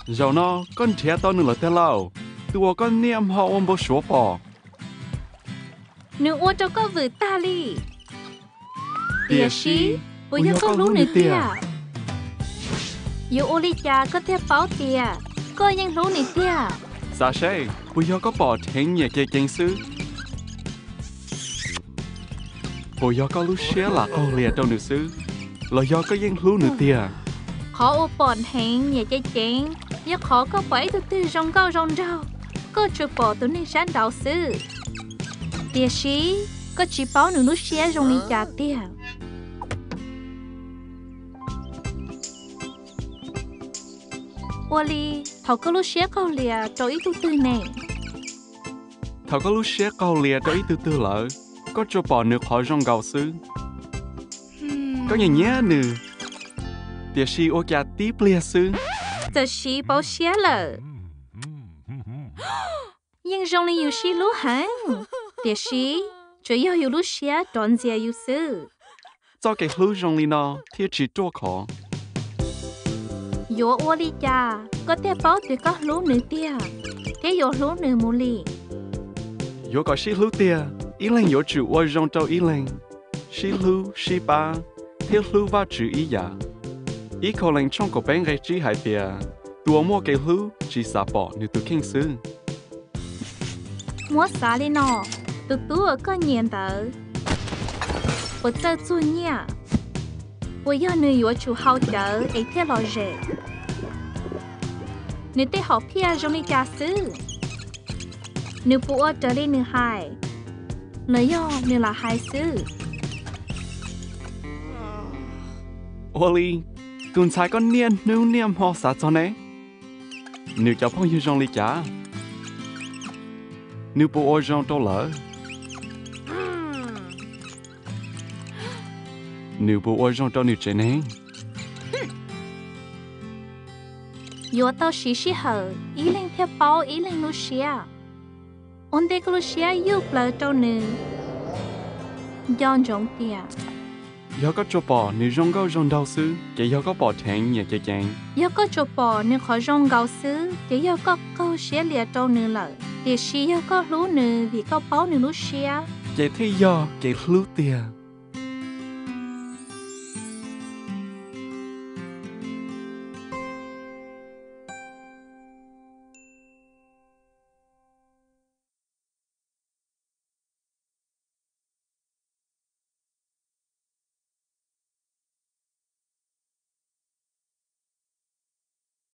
Zaum no koj nrhiav tau nws lawm tiag lauj, tus uas koj niaj hmo ua npau suav pom. Nws ua rau koj vwm tag li. Tiam sis, puas yog koj hlub nws tiag? Yuav ua li cas koj thiaj paub tias koj yeej hlub nws tiag? Xav seb puas yog koj pom dheev nyiam cev ceev xwb? Puas yog koj lub siab lam qaug lias rau nws xwb, los yog koj yeej hlub nws tiag? Qhov uas pom dheev nyiam cev ceev yog qhov koj pom ib tug twg zoo nkauj zoo nraug, koj tsuas pom tus neeg sab nraud xwb. Tiam sis, koj tsis paub nws lub siab zoo li cas tiag. Ua li, thaum koj lub siab qaug lias rau ib tug twg ne? Thaum koj lub siab qaug lias rau ib tug twg lawm, koj tsuas pom nws qhov zoo nkaus xwb. Koj nyiam nyiam nws, tiam sis ua cas tib pliag xwb, txawm siv pauv siab lawm. Yeej zoo li yus sib hlub heev, tiam sis tsuas yog yus lub siab rov ntxias yus xwb. Txoj kev hlub zoo li no thiaj tsis ruaj khov. Yuav ua li cas koj thiaj paub tias koj hlub nws tiag, thiab yuav hlub nws mus li? Yuav kom sib hlub tiag, ib leeg yuav tsum ua zoo rau ib leeg, sib hlub sib pab, thiab hlub Vajtswv ib yam. Ib Kaulees tshooj kaum peb nqe tsib hais tias, tus uas muaj kev hlub tsis xav pom nws tus kheej xwb. Muab xav li no, tus tub uas koj nyiam ntawd puas txawj txuag nyiaj? Puas yog nws yuav tsum haus cawv es thiaj lom zem? Nws tej hom phiaj zoo li cas xwb? Nws puas ua raws li nws hais, los yog nws lam hais xwb? Ua li, tus ntxhais koj niaj hnub niaj hmo xav txog ne, nws cov phooj ywg zoo li cas? Nws puas ua zoo rau lawv? Nws puas ua zoo rau nws tsev neeg? Yuav tau siv sij hawm ib leeg thiaj paub ib leeg lub siab. Ua ntej koj lub siab yuj plaws rau nws, nco ntsoov tias, yog koj tsuas pom nws zoo nkauj zoo nraug xwb, ces yog koj pom dheev nyiam cev ceev. Yog koj tsuas pom nws qhov zoo nkaus xwb, ces yog koj qaug siab lias rau nws lawm. Tiam sis yog koj hlub nws vim koj paub nws lub siab, ces thiaj yog kev hlub tiag.